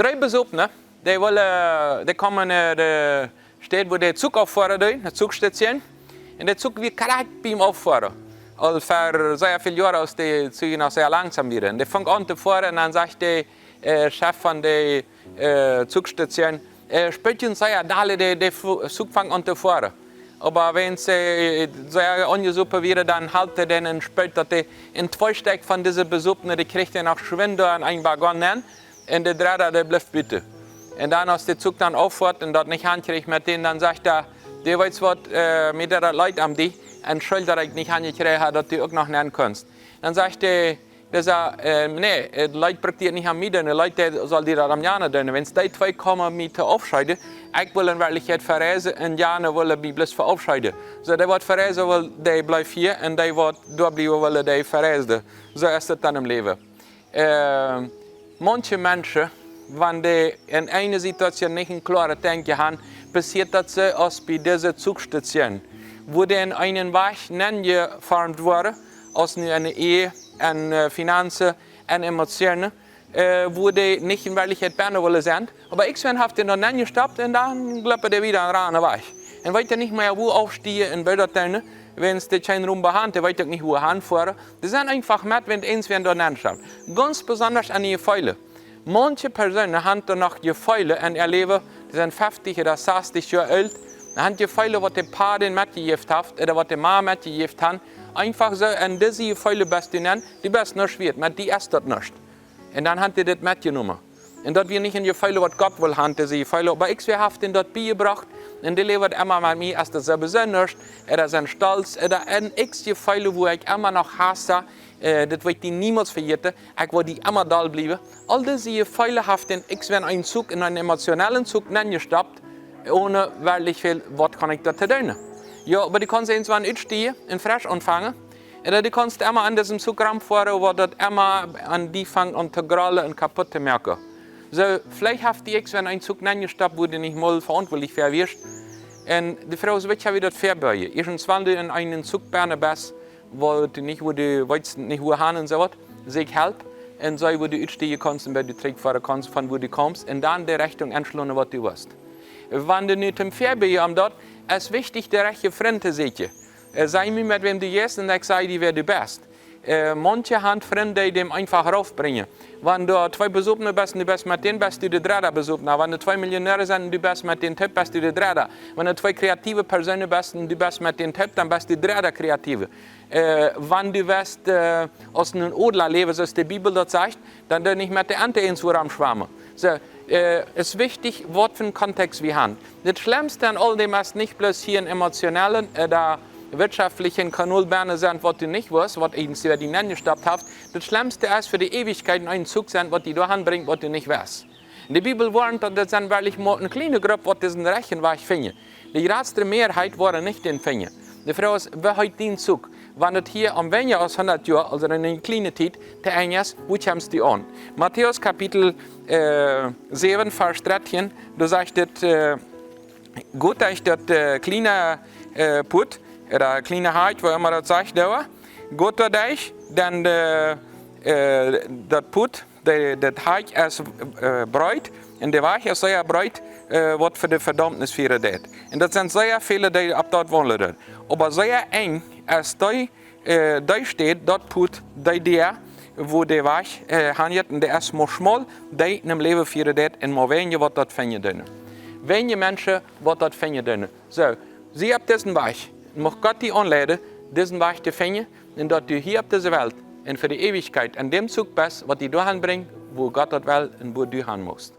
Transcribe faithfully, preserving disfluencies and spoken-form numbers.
twee Besopne, dee wullen, dee kjeemen no de Städ, wua de Zug auffoaren deed, de Zugstation. Un de Zug wia krakjt biem Auffoaren. Aul ver sea väl Joaren, aus de Züge noch sea langsom wieren. Un dee funk aun to foaren un dan sajcht de äh, Chef von de äh, Zugstation: äh, "Spät un sea, dale, de, de Fu- Zug fangt aun to foaren." Oba wan see sea aunjesopen wieren, dan hilt hee dän un spät, daut dee en twee Stekj von dise Besopne, dee kjrieech hee noch schwind doa en een Waggon nenn. Un de dredda, dee bleef buten. Un dan, aus de Zug dan auffoat un daut nich ankjrieech met dän, dan sajcht hee: "Du weetst waut, äh, mie deed daut leet om die. Un schult, daut ekj nich ankjräajen hab, daut du uk noch nenn kunst." Dan sajcht hee: "Dee säd, äh, nä, äh, leet brukt die nich om mie doonen, leet, dee saul die daut om jane doonen. Wan dee twee kjeemen mie to aufscheeden, ekj well en Werkjlichkjeit vereisen un jane wellen mie bloos veaufscheeden. Soo, dee waut vereisen well, dee blift hia, un dee waut doa bliewen well, dee vereist." Soo es daut dan em Läwen. Äh, maunche Menschen, wan dee en eene Situation nich en kloaret Denkjen haben, passieet daut soo aus bie dise Zugstation, wua dee en eenen Wajch nenjeformt woaren, aus nu enne Ehe, en äh, Finanzen, en Emotionen, äh, wua dee nich en Werkjlichkjeit bennen wullen sennen. Oba irjentwäa haft dee doa nenjestoppt un dan glupt dee wada en ranen Wajch. Un weet nich mea, wua aufstonen un woo daut doonen, wan dee kjeen Rum haben, dee weeten uk nich, wua hanfoaren. Dee sent eefach met, wan irjentwäa doa nenstoppt. Gaunz besonda aun de Jefeelen. Maunche Persoonen haben doa noch Jefeelen en äa Läwen, dee sent feftich ooda sastich Joa oolt, dee haben Jefeelen, waut de Pa dän metjejäft haft, ooda waut de Ma metjejäft haft. Eefach soo, en dise Jefeelen best du nenn, du best nuscht wieet, met die es daut nuscht. Un dan haben dee daut metjenomen. Un daut wia nich en Jefeel, waut Gott well haben, dise Jefeelen. Oba irjentwäa haft an daut biejebrocht. Un dee läft emma met mie, aus daut soo besonda es, ooda sien Stolz, ooda en irjent Jefeel, wua ekj emma noch Hauss hab, äh, daut woa ekj die niemols vejäten, ekj woa die emma doll bliewen. Aul dise Jefeelen haft an irjentwäa en eenen Zug, en eenen emotionellen Zug nenjestoppt, onen werkjlich väl, waut kaun ekj doa doonen? Jo, oba du kaust irjentwan utstiegen un fresch aunfangen. Ooda du kaust emma aun disen Zug romfoaren, waut daut emma aun die fangt aun to grollen un kaputt to moaken. Soo, veleicht haft die irjentwan en eenen Zug nenjestoppt, wua du nich mol veauntwuatlich fa wieescht. Un de Froag es, waut kaun wie doa väabeujen? Ieeschtens, wan du en eenen Zug bennen best, wua du nich, wua du weetst nich, wua han un soo waut, sieekj Help. Un see, wua du utstiegen kaust un wua du trigjfoaren kaust, von wua du kjemst, un dan de Rechtunk enschlonen, waut du west. Wan du nu toom Väabild om daut, es wichtich, de rajchte Frint to sieekjen. Äh, saj mie, met wäm du jeist, un ekj saj die, wäa du best. Äh, maunche han Frind, dee däm eefach raufbrinjen. Wan du twee Besopne best un du best met dän, best du de dredda Besopna. Wan du twee Millionäre sent un du best met dän Typ, best du de dredda. Wan du twee kreative Persoonen best un du best met dän Typ, dan best du de dredda Kreative. Äh, wan du west, äh, aus een Odla läwen, soo aus de Bibel daut sajcht, dan doo nich met de Enten eent romschwamen. Soo, äh, es wichtich, waut fa een Kontext wie han. Daut schlemmste aun aul däm es nich bloos hia en emotionellen ooda wirtschaftlichen Kanol bennen sennen, waut du nich west, waut irjentwäa die nenjestoppt haft. Daut schlemmste es, fa de Eewichkjeit en eenen Zug sennen, waut die doa han brinjt, waut du nich west. Un de Bibel woarnt, daut daut sent werkjlich mau eene kjliene Grupp, waut disen rajchten Wajch finjen. De jratste Mearheit woaren nich dän finjen. De Froag es, woo heet dien Zug? Wan daut hia aum wenja aus hundat Joa, aulsoo en eene kjliene Tiet, to Enj es, woo kjemst du aun? Matäus Kapitel, äh, säwen, Varsch dartieen, doa sajcht et, äh, got derch daut, äh, kjliene, äh, Puat, ooda kjliene Hakj, woo emma daut sajcht, doa. Got derch, dan, äh, äh, daut Puat, de, daut Hakj es, äh, breet, un de Wajch es sea breet, äh, waut fa de Vedaumnis fieren deit. Un daut sent sea väle, dee opp daut waundlen doonen. Oba sea enj es dee, äh, dee Städ, daut Puat, dee Däa, wua de Wajch, äh, hanjeit, un dee es mau schmaul, dee nom Läwen fieren deit, un mau weinje, waut daut finjen doonen. Weinje Menschen, waut daut finjen doonen. Soo, sie opp disen Wajch. Mucht Gott die aunleiden, disen Wajch to finjen, un daut du hia opp dise Welt un fa de Eewichkjeit en däm Zug best, waut die doa han brinjt, wua Gott daut well un wua du han motst.